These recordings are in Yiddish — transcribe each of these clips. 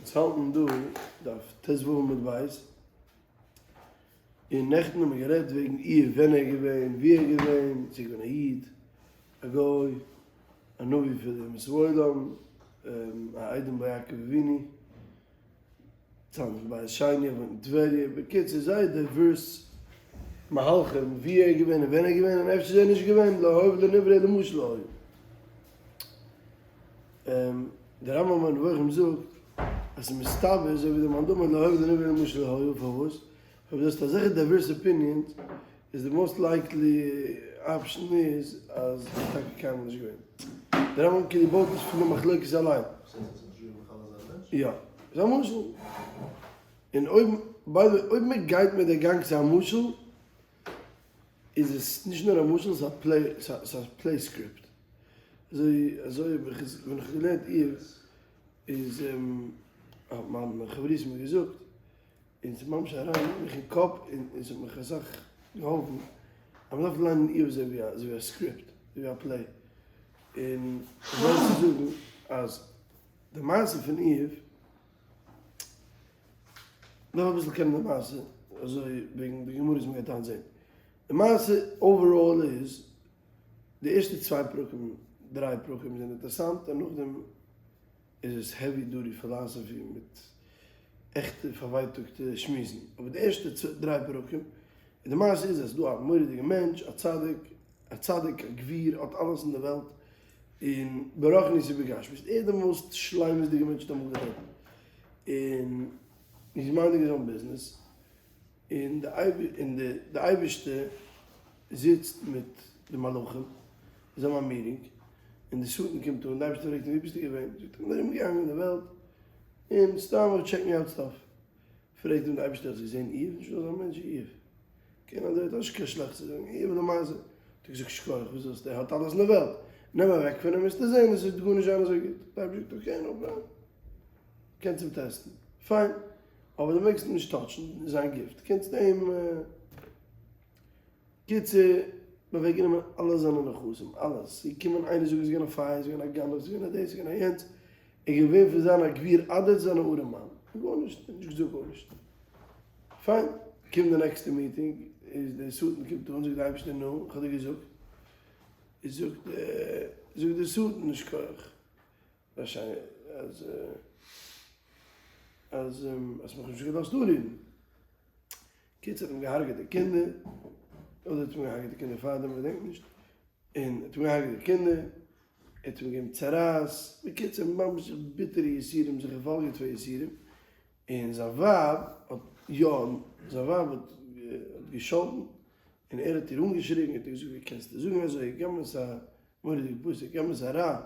אונז האלטן דא דף ט"ו עמוד ב', און נעכטן האבן מיר גערעדט וועגן איוב, ווען ער איז געווען, וואו ער איז געווען, צו ער איז געווען א איד, א גוי, א נביא פון די אומות העולם, א איידעם ביי יעקב אבינו, תלמיד בית שני, ער וואוינט אין טבריה, בקיצור זייער diverse מהלכים וואו ער איז געווען און ווען ער איז געווען און אפשר איז ער נישט געווען, לא היה ולא נברא אלא משל היה. דער רמב"ם אין נבוכים זאגט אז ס'איז מסתבר אזוי ווי דער מאן דאמר לא היה ולא נברא אלא משל היה, פארוואס? ווייל דו האסט אזעלכע diverse opinions איז די most likely option איז אז ס'איז טאקע קיינמאל נישט געווען. דער רמב"ם כאילו בויט עס פון די מחלוקת אליין. יא. ס'איז א משל. און אויב, by the way, אויב מ'גייט מיט די גאנג ס'איז א משל, איז עס נישט נאר א משל, ס'איז א play, ס'איז א play script. אזוי, אזוי האב איך עס, ווען איך האב געלערנט איוב, איז האט מיין חברותא מיר געזאגט, און ס'איז ממש אריין מיך אין קאפ, און ס'האט מיך אסאך געהאלפן, אז מ'דארף ליינען איוב אזוי ווי א, אזוי ווי א script, אזוי ווי א play. און איך מיין צו זאגן אז די מעשה פון איוב, מ'דארף אביסל קענען די מעשה, אזוי וועגן די גמרא וואס מ'גייט היינט זען. די מעשה overall איז, די ערשטע צוויי פרקים, דריי פרקים זענען אינטערעסאנט, און נאכדעם איז עס heavy duty philosophy מיט עכטע פארווייטאגטע שמועסן. אבער די ערשטע דריי פרקים, און די מעשה איז אז ס'איז דא א מורא'דיגע מענטש, א צדיק, א צדיק, א גביר, האט אלעס אין די וועלט, און ברוחניות ובגשמיות, ער איז די most שלימות'דיגע מענטש וואס האט אמאל געלעבט, און he's minding his own business, און די אייבערשטער זיצט מיט די מלאכים, זיי האבן א meeting, און די שטן קומט אן, די אייבערשטער פרעגט אים ווי ביסטו געווען? זאגט ער, איך בין ארום געגאנגען אין די וועלט, און סתם איך checking out stuff, פרעגט אים די אייבערשטער האסט געזען איוב? נישטא אזא מענטש ווי איוב, קען אזוי האט נישט קיין שלעכטס צו זאגן, איוב למעשה האט ער געזאגט שכוח, וואס זאלסטו, ער האט אלעס אין די וועלט, נעם אוועק פון אים וועסטו זען עס וועט גארנישט זיין אזוי גוט, די אייבערשטער זאגט okay no problem, קענסט אים טעסטן, פיין, אבער דו מעגסט אים נישט טאטשן זיין גוף, דו קענסט אים, קיצור, מען אוועק גענומען אלע זיינע נכסים, אלעס, ס'איז געקומען איינער זאגן ס'איז געווען א פייער, ס'איז געווען א גנב, ס'איז געווען א דאס, ס'איז געווען א יענץ, ער איז געווען פון זיין א גביר עד צו זיין א ארעמאן, גארנישט, נישט געזאגט גארנישט. פיין, קומט די נעקסטע meeting, איז דער שטן קומט אן, זאגט די אייבערשטער נו, איך האב דיר געזאגט, זאגט זאגט דער שטן נישט כח, אז אז האסט מיך נישט געלאזט אנרירן. קיצור האט אים געהארגעט די קינדער, אדער האט אים געהארגעט די קינדער פארדעם, איך געדענק נישט, און האט אים געהארגעט די קינדער, ער האט אים געגעבן צרעת, בקיצור ממש ביטערע יסורים, זיך געוואלגערט פאר יסורים, און זיין ווייב האט יא, זיין ווייב האט געשאלטן, און ער האט איר אנגעשריגן, האט איר געזאגט ווי קענסטו זאגן אזוי, גם את א מורא'דיגע פסוק, גם את הרע,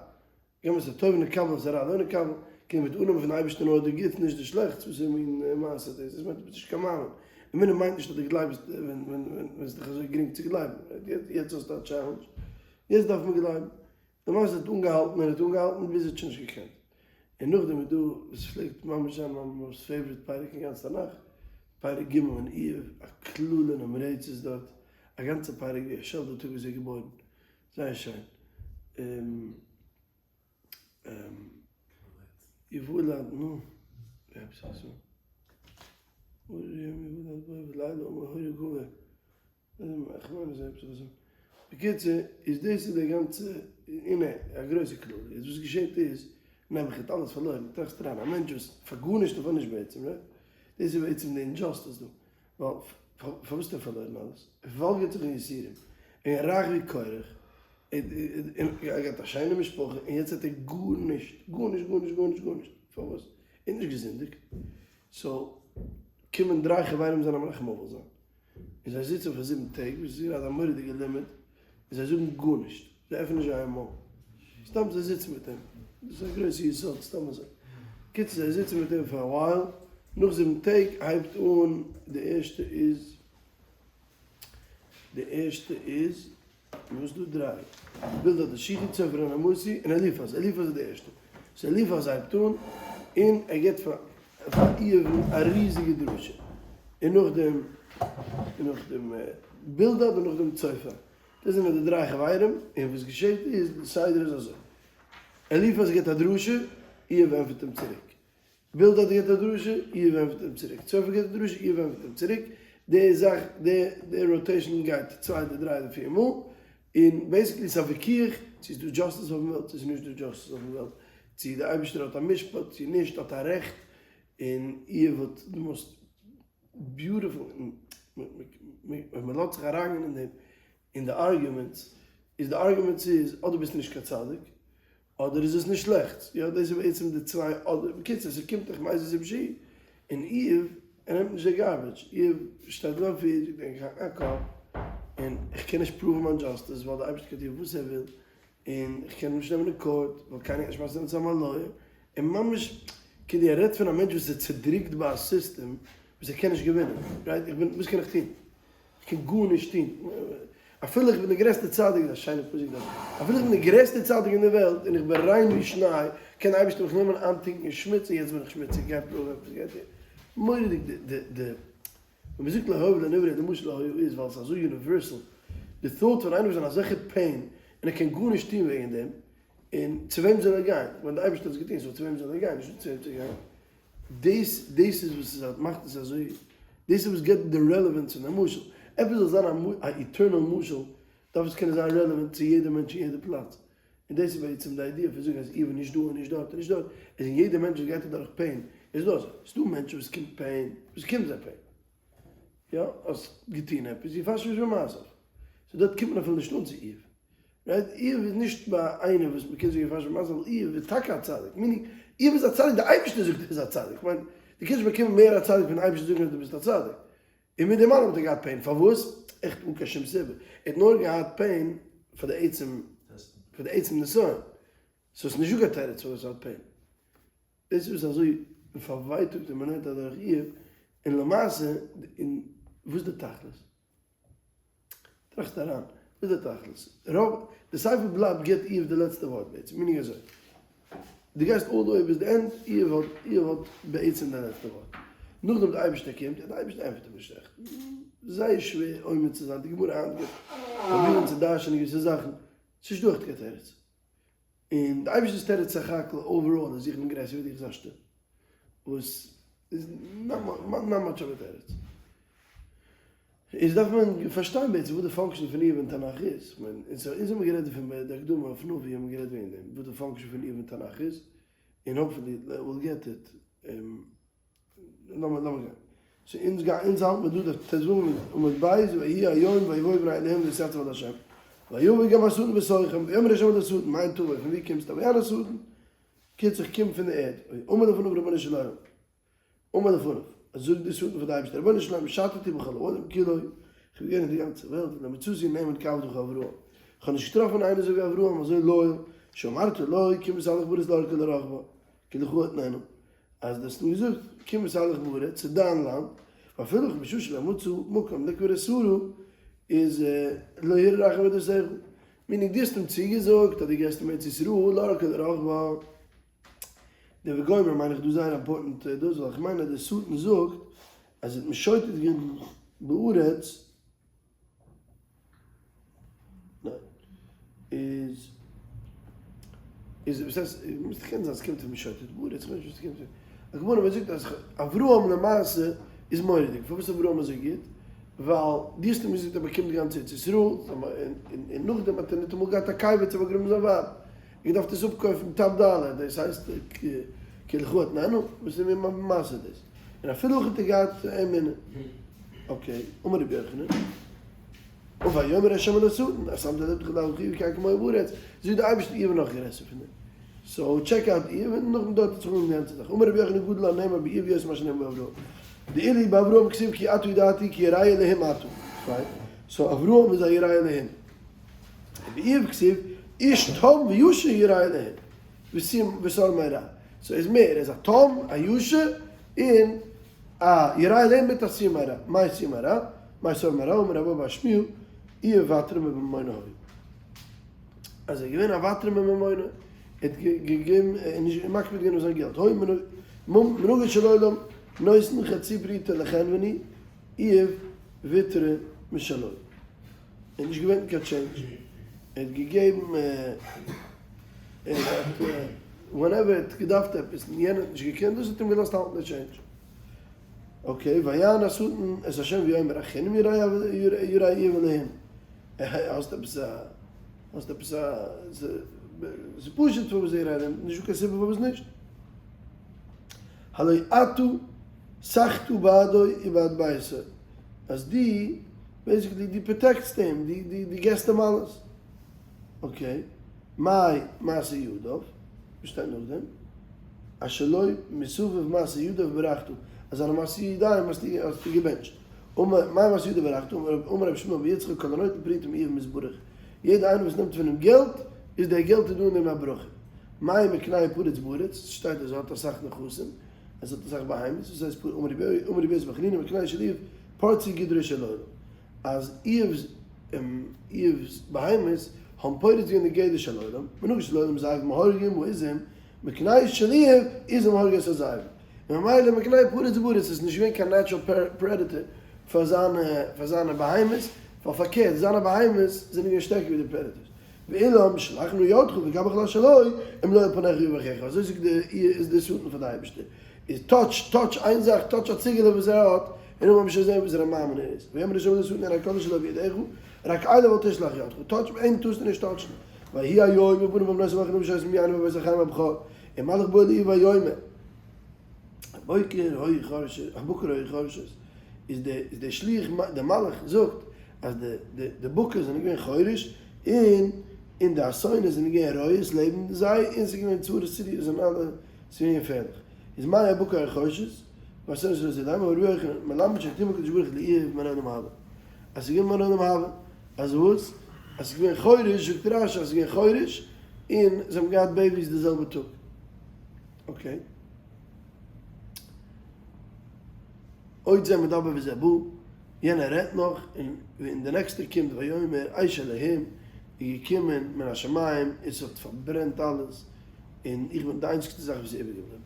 גם את הטוב נקבל את הרע לא נקבל, קען מיט אננעמען פון אייבערשטען נאר די גוטס נישט די שלעכטס, וואס איז מין מעשה דאס, דאס מיינט דו ביסט נישט קיין מאמין, אמונה מיינט נישט אז דו גלייבסט ווען ווען ווען ס'איז דיך אזוי גרינג צו גלייבן, יעצט האסטו א challenge, יעצט דארף מען גלייבן, די מעשה האט אנגעהאלטן און האט אנגעהאלטן ביז ער האט שוין נישט געקענט, און נאכדעם איז דא וואס פלעגט ממש זיין מיין most favorite פרק אין גאנץ תנך, פרק ג' אין איוב, א קללה נמרצת דארט, א גאנצע פרק ווי ער שעלט די טאג וואס ער איז געבוירן, זייער שיין. יבולע נו, עפעס אזוי. בקיצור, איז דאס איז די גאנצע, הנה, א גרויסע קללה. יעצט וואס געשעט איז, נעבעך האט אלעס פארלוירן, טראכסט אריין, א מענטש וואס פאר גארנישט און פאר נישט בעצם, right? דאס איז בעצם די injustice דא. ווייל פארוואס האט ער פארלוירן אלעס? ער וואלגערט זיך אין יסורים, און רייך ווי קורח, ער האט געהאט א שיינע משפחה, און יעצט האט ער גארנישט, גארנישט, גארנישט, גארנישט, גארנישט, פארוואס? ער האט נישט געזינדיגט, so קומען דריי חברים זיינע מנחם אבל זיין, און זיי זיצן פאר זיבן טעג, וואס איז גראדע א מורא'דיגע לימוד, און זיי זאגן גארנישט, זיי עפענען נישט זייער מויל, סתם זיי זיצן מיט אים, דאס איז א גרויסע יסוד, סתם אזוי. קיצור זיי זיצן מיט אים פאר א while, נאך זיבן טעג הייבט אן די ערשטע איז, די ערשטע איז, וואס דא דריי, בלדד השוחי צופר הנעמתי און אליפז, אליפז איז די ערשטע, so אליפז הייבט אן און ער גיבט פאר פאר איוב'ן א ריזיגע דרשה, און נאכדעם און נאכדעם בלדד און נאכדעם צופר, דאס זענען די דריי חברים, און וואס געשעט איז, די סדר איז אזוי, אליפז גיבט א דרשה, איוב ענטפערט אים צוריק. בלדד געבט א דרשה, איוב ענטפערט אים צוריק. צופר געבט א דרשה, איוב ענטפערט אים צוריק. די זאך, די rotation גייט צוויי אדער דריי אדער פיר מאל. און basically ס'איז א וויכוח צו איז דא justice אויפן וועלט צו ס'איז נישט דא justice אויפן וועלט, צו די אייבערשטער האט א משפט צו נישט, האט א רעכט, און איוב האט די most beautiful, אויב מ'לאזט זיך אריינגיין אין דעם, אין די arguments, איז די arguments איז אדער ביסטו נישט קיין צדיק, אדער איז עס נישט שלעכט, יא דאס איז בעצם די צוויי אדער, בקיצור ס'קומט דאך מאיזה סיבה שהיא, און איוב ער נעמט נישט די garbage, איוב שטייט ביים פיר זאגט ער איך האק א קאפ, און איך קען נישט prove ן מיין justice ווייל די אייבערשטער קען טון וואס ער וויל, און איך קען אים נישט נעמען אין court ווייל קיינער גייט נישט מסכים זיין צו זיין מיין lawyer, און ממש כאילו ער רעדט פון א מענטש וואס איז צודריקט ביי א סיסטעם וואס ער קען נישט געווינען, right? איך בין וואס קען איך טון? איך קען גארנישט טון, אפילו איך בין דער גרעסטער צדיק, דאס איז א שיינע פסוק דארט, אפילו איך בין דער גרעסטער צדיק אין דער וועלט און איך בין ריין ווי שניי, קען דער אייבערשטער מיך נעמען איינטונקען אין שמוץ און יעצט בין איך שמוציג, גיי פרואוו עפעס, גיי טו. מורא'דיג די די די, ווען מען זאגט לא היה ולא נברא, די משל לא היה איז ווייל עס איז אזוי universal, די thought פון איינער וואס איז אין אזעלכע pain און ער קען גארנישט טון וועגן דעם, און צו וועם זאל ער גיין, ווען דער אייבערשטער האט עס געטון, so צו וועם זאל ער גיין, נישטא צו וועם צו גיין. דאס דאס איז וואס עס מאכט עס אזוי, דאס איז וואס געבט די relevance פון די משל, עפעס זאל זיין א eternal משל דארף עס קענען זיין relevant צו יעדע מענטש אין יעדע פלאץ, און דאס איז בעצם די idea פון זאגן אז איוב איז נישט דא און נישט דארט און נישט דארט, איז אין יעדע מענטש וואס גייט אדורך pain איז דא אזוי, ס'איז דא מענטשן וואס קומט pain, וואס קומט זיי pain? יא, האסט געטון עפעס, יפשפש במעשיו, so דארט קומט מען אפילו נישט אן צו איוב. right? איוב איז נישט ביי איינער וואס מ'קען זאגן יפשפש במעשיו, ווייל איוב איז טאקע א צדיק, meaning איוב איז א צדיק, דער אייבערשטער זאגט ער איז א צדיק, כ'מיין, דו קענסט נישט באקומען מער א צדיק פון אייבערשטער זאגן אז דו ביסט א צדיק. און מיט דעם אלעם האט ער געהאט pain, פארוואס? עכט אן קיין שום סיבה, ער האט נאר געהאט pain פאר די עצם, פאר די עצם נסיון, so ס'איז נישטא קיין תירוץ פארוואס ער האט pain. דאס איז אזוי פארווייטאגט און מ'נעמט אדורך איוב, און למעשה, און וואס איז די תכלית? טראכט אריין, וואס איז די תכלית? רוב, די ספר בלייבט גיבט איוב די לעצטע ווארט בעצם, meaning אזוי, דו גייסט all the way ביז די end, איוב האט, איוב האט בעצם די לעצטע ווארט. נאכדעם די אייבערשטער קומט, און די אייבערשטער ענטפערט אים נישט עכט. זייער שווער עומד צו זיין, די גמרא היינט גייט פרובירן צו דרש'ענען געוויסע זאכן, ס'נישט דא עכט קיין תירוץ. און די אייבערשטער'ס תירוץ סך הכל overall איז איך בין גרעסער ווי דיך זיי שטיל. וואס איז not much of a תירוץ. איז דארף מען פארשטיין בעצם וואס די function פון איוב אין תנך איז. כ'מיין, אונז האבן גערעדט דערפון ביי די הקדמה אויף נביא האבן מיר גערעדט וועגן דעם, וואס די function פון איוב אין תנך איז, און hopefully we'll get it. לאמיר לאמיר גיין. so אונז גיי אונז האלט מיר דא די ט"ו עמוד ב' ויהי היום ויבואו בני אלהים להתייצב אל השם ויבוא גם השטן בתוכם ויאמר השם אל השטן מאין תבוא פון ווי קומסטו ויען השטן קיצור איך קום פון די ערד אמר לפניו רבונו של עולם אמר לפניו זאגט די שטן פאר די אייבערשטער רבונו של עולם שטתי בכל העולם כולו איך בין געווען אין די גאנצע וועלט ולא מצאתי נאמן כעבדך אברהם איך האב נישט געטראפן איינער אזוי ווי אברהם אזוי loyal שאמרת לו קום התהלך בארץ לארכה ולרחבה כי לך אתננה אז דו האסט אים געזאגט, קום התהלך בארץ צו דיין לאנד, ואפילו בשעה שלא מצא מקום לקבור את שרה, איז לא הרהר אחר מידותיך. meaning דו האסט אים צוגעזאגט אז דו גייסט אים ארץ ישראל, לארכה ולרחבה. די וגומר מיין איך דא זייער important דאס, ווייל איך מיין אז דער שטן זאגט אז ער האט משוטט געווען בארץ, ניין. איז איז וואס הייסט מוז קען זיין ס'קומט פון משוטט בארץ כ'ווייס נישט וואס ס'קומט פון. על כל פנים ער זאגט אז אברהם למעשה איז מורא'דיג. פארוואס איז אברהם אזוי גוט? ווייל דו האסט אים געזאגט ער באקומט די גאנצע ארץ ישראל, און נאכדעם האט ער ניטאמאל געהאט א קבר צו באגראבן זיין ווייב. ער געדארפט עס אפקויפן top dollar, דאס הייסט כי לך אתננה? וואס איז מיר מעשה דאס? און אפילו אויך האט ער געהאט אמונה. okay, אמר רבי יוחנן, ויאמר ה' אל השטן, השמת לבך להלכי כי אין כמוהו בארץ, זאגט דער אייבערשטער איוב איז נאך גרעסער פון דעם. so check out איוב און נאכדעם דארט האט זיך אנגעהויבן די גאנצע זאך. אמר רבי יוחנן גדול הנאמר באיוב יותר מה שנאמר באברהם. דאילו באברהם כתיב כי עתה ידעתי כי ירא אלהים אתה. פיין. so אברהם איז א ירא אלהים. ובאיוב כתיב איש תם וישר ירא אלהים. וסר מרע. so איז מער, ער איז א תם, א ישר, און א ירא אלהים מיט א סור מרע. מאי סור מרע? מאי סר מרע? אמר רבה בר שמואל, איוב ותרן בממונו היה. אז ער איז געווען א ותרן בממונו, ער האט געגעבן, ער איז נישט מקפיד געווען אויף זיין געלט. היה מנהגו של עולם נותן חצי פרוטה לחנווני, איוב ויתר משלו. ער האט נישט געווענדט קיין change, ער האט געגעבן, ער האט. whenever ער האט געדארפט עפעס און יענער האט נישט געקענט דאס האט אים געלאזט האלטן די change. Okay, ויען השטן את השם ויאמר החנם ירא איוב אלהים? האסט עפעס א האסט עפעס א ס'איז פשוט פארוואס זיי רעדן, נישטא קיין סיבה פארוואס נישט. הלא אתה סכת בעדו ובעד ביתו, אז דו basically דו protect סט אים, דו געסט אים אלעס. Okay, מאי מעשה ידיו, וואס שטייט נאכדעם? אשר לא מסביב מעשה ידיו ברכת, אז זיינע מעשי ידיים האסטו געבענטשט. אמר, מאי מעשה ידיו ברכת, אמר רבי שמואל בר יצחק כל הנוטל פרוטה מאיוב מתברך, יעדער איינער וואס נעמט פון אים געלט, איז דער געלט איז דא אין דעם א ברכה. מאי מקנהו פרוץ בארץ, שטייט אז ער האט אסאך נכסים, ער האט אסאך בהמות, וואס הייסט פרוץ, אמר רבי יוסי בר חנינא מקנהו של איוב פרצו גדרו של עולם, אז איוב'ס איוב'ס בהמות האבן פורץ געווען די גדר של עולם, מנהגו של עולם זאבים הורגים העזים, מקנהו של איוב עזים הורגות את הזאבים, און ממילא מקנהו פרוץ בארץ איז נישט געווען קיין natural predator פאר זיינע פאר זיינע בהמות, ווייל פארקערט זיינע בהמות זענען געווען שטערקער ווי די predators. ואולם שלח נא ידך וגע בכל אשר לו, אם לא על פניך יברכך, אזוי זאגט די איז די שטן פאר די אייבערשטער, איז touch, touch איין זאך, touch א ציגעלע וואס ער האט, און נאכדעם וועט מען שוין זען וואס ער א מאמין ער איז, ויאמר ה' אל השטן הנה כל אשר לו בידך, רק אליו אל תשלח ידך, touch, אים טארסטו נישט touch ן, ויהי היום ובנים ובנות המלך נפשות מיין בבית החיים הבכור, און מלאך בא אל איוב ויאמר, הבוקר היו חורשות, הבקר היו חורשות, איז דער איז דער שליח דער מלאך זאגט אז די די די בקר זענען געווען חורש און און די אתונות זענען געווען רועות לעבן זיי און ס'איז געווען צרות צרורות זענען אלע ס'איז געווען געפערליך איז מאי הבקר היו חורשות והאתונות רועות למה אמר רבי יוחנן מלמד שהקדים הקדוש ברוך הוא לאיוב מעין עולם הבא אז ס'איז געווען מעין עולם הבא אז וואס? אז ס'איז געווען חורש זאגט רש"י אז ס'איז געווען חורש און זיי האבן געהאט babies די זעלבע טאג. Okay. עוד זה מדבר וזה בא, יענער רעדט נאך, און און די נעקסטע קומט ויאמר אש אלהים איז געקומען מן השמים און ס'האט פארברענט אלעס, און איך בין די איינציגסטע זאך וואס איז איבערגעבליבן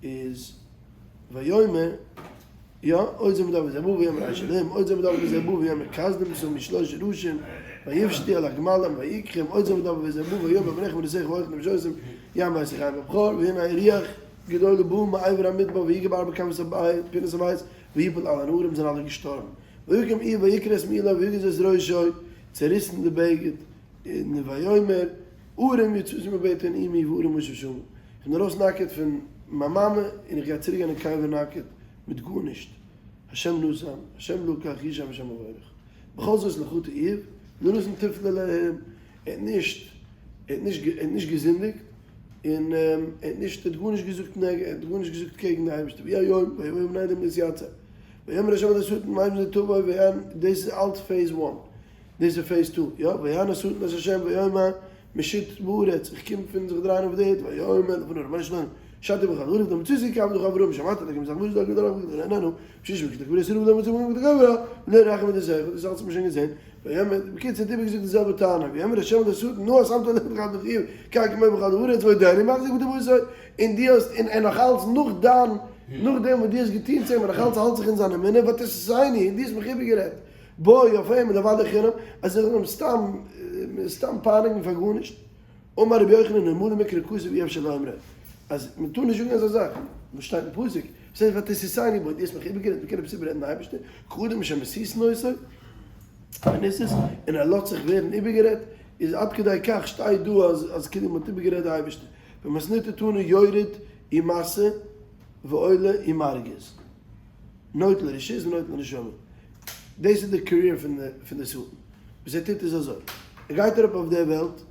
איז ויאמר יא, עוד זה מדבר וזה בא ויאמר אש אלהים, עוד זה מדבר וזה בא ויאמר כשדים שמו שלשה ראשים, ויפשטו על הגמלים ויקחם, עוד זה מדבר וזה בא ויאמר בניך ובנותיך ואוכל נפשותם, יען בית החיים בבכור, והנה רוח גדולה באה מעבר המדבר ויגע בארבע כנפות הבית פינות הבית ויפול על הנערים זענען אלע געשטארבן. ויקם איוב ויקרע את מעילו ויגזז את ראשו, צעריסן די בגד, און ויאמר ערום יצאתי מבטן אמי וערום אשוב שמה, איך בין ארויס נאקעט פון מיין מאמע און איך גיי צוריק גיין אין קבר נאקעט מיט גארנישט, השם נתן, השם לקח, יהי שם השם מבורך. בכל זאת לא חטא איוב, לא נתן תפלה לאלהים, ער האט נישט, ער האט נישט, ער האט נישט געזינדיגט, און ער האט נישט, ער האט גארנישט געזאגט נגד, ער האט גארנישט געזאגט קעגן די אייבערשטער, ויהי היום, ויבואו בני אדם להתייצב, ויאמר השם אל השטן מאין תבוא, ויען, דאס איז אלץ phase one, דאס איז phase two, יא, ויען השטן את השם ויאמר, משוט בארץ, איך קום פון זיך דרייען אויף די ערד, ויאמר לפניו רבונו של עולם, שטתי בכל הארץ, לא מצאתי כי עבדך אברהם, שמרתי אלקים את עבדך דוד עליו וגדול איננו, שיש בקשת הקבורה סירוב לא מצא מקום לקברה, ולא רחם את יוסף, דאס אלץ האט מען שוין געזען, ויאמר, בקיצור האט איבערגעזאגט די זעלבע טענה, ויאמר ה' אל השטן, נא השמת לב לך בחיוב, כך כמו בכל הארץ, ועודנו מחזיק בטובתו, און דו האסט, און ער נאך אלץ נאך דיין, נאכדעם וואס דו האסט געטון צו אים, און נאך אלץ האלט זיך אין זיין אמונה, ותססני, און דו האסט מיך איבערגערעדט, בו אויף אים, לבד לחינם, אז איך זאל אים סתם, סתם פייניגן פאר גארנישט. אמר רבי יוחנן אלמלא מקרא כתוב אי אפשר לאומרו, אז מען טאר נישט זאגן אזא זאך, וואס שטייט אין פסוק, וואס הייסט ותסיסני בו, דו האסט מיך איבערגערעדט, מען קען עפעס איבעררעדן די אייבערשטער, כאדם שמסיסין אותו, וניסת, און ער לאזט זיך ווערן איבערגערעדט, איז עד כדי כך שטייט דא אז אז כאילו מען האט איבערגערעדט די אייבערשטער, במתניתא תנא יורד ומתעה ועולה ומרגיז, נוטל רשות ונוטל נשמה, דאס איז די career פון די פון די שטן, וואס ער טוט איז אזוי, ער גייט אראפ אויף די וועלט,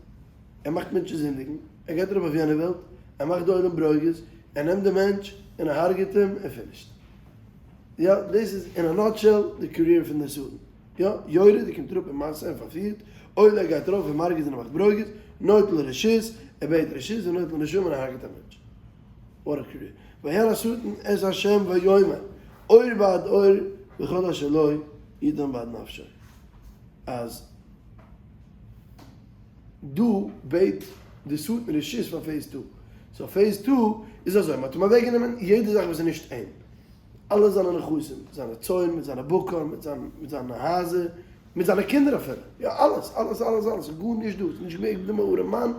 ער מאכט מענטשן זינדיגן, ער גייט אראפ אויף יענע וועלט, ער מאכט די עולם ברוגז, ער נעמט די מענטש און ער הרג'עט אים און finished. יא, דאס איז אין א nutshell די career פון די שטן. יא, יורד, ער קומט אראפ און מתעה און פארפירט, עולה, ער גייט ארויף און מרגיז און ער מאכט ברוגז, נוטל רשות, ער בעט רשות, ונוטל נשמה און ער הרג'עט א מענטש. What a career. ויען השטן את ה' ויאמר, עור בעד עור וכל אשר לו יתן בעד נפשו. אז דא בעט די שטן רשות פאר phase two. So phase two איז אזוי, מ'האט אים אוועקגענומען יעדע זאך וואס איז נישט אים. אלע זיינע נכסים, זיינע צאן, מיט זיינע בקר, מיט זיין מיט זיינע הייזער, מיט זיינע קינדער אפילו. יא אלעס, אלעס, אלעס, אלעס, ס'איז גארנישט דא, ס'איז נישט געווען געבליבן א ארעמאן אן.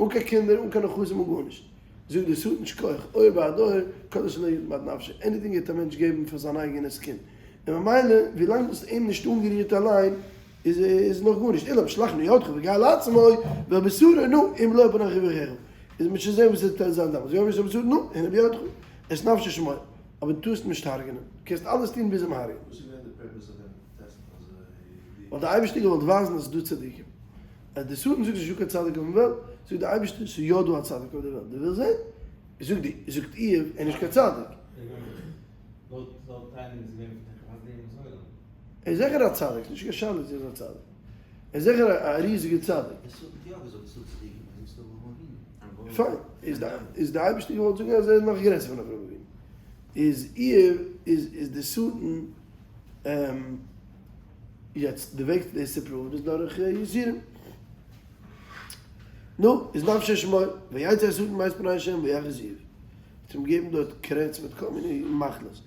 אן קיין קינדער, אן קיין נכסים, אן גארנישט. זאגט דער שטן שכוח, אור בעד אור, כל אשר לא יתן בעד נפשו, anything גייט א מענטש געבן פאר זיין אייגענע skin, און ממילא ווילאנג דו האסט אים נישט אנגערירט אליין איז איז נאך גארנישט, אלא בשלח נא ידך וגע לעצמו ואל בשרו נו, אם לא פן אחיו אחיך, איז מ'וועט שוין זען וואס עס וועט זיין דעמאלטס, ויאמר אל בשרו נו, הנה בידך, את נפשו שמור, אבער דו טארסט אים נישט הרג'נען, דו קענסט אלעס טון ביז אים הרג'נען. וואס איז געווען די purpose אויף דעם טעסט אזוי ווי. ווייל די אייבערשטער געוואלט ווייזן אז עס איז דא צדיקים. אז די שטן זאגט נישטא קיין צדיק אויפן וועלט, זאגט די אייבערשטער ס'איז יא דא א צדיק אויף די וועלט, דו ווילסט זען? זאגט די, זאגט איוב, ער איז נישט קיין צדיק. ער איז זיכער א צדיק, ס'איז נישט קיין שאלה צו ער איז א צדיק, ער איז זיכער א ריזיגער צדיק. פיין, איז די, איז די אייבערשטער געוואלט זאגן אז ער איז נאך גרעסער פון אברהם אבינו. איז איוב, איז איז די שטן. יעצט די וועג דאס צו prove ן איז דורך יסורים. נו, איז נפשו שמור, ויצא השטן מאת פני השם ויכס איוב. האט אים געגעבן דארט קרעץ מיט כל מיני מחלות.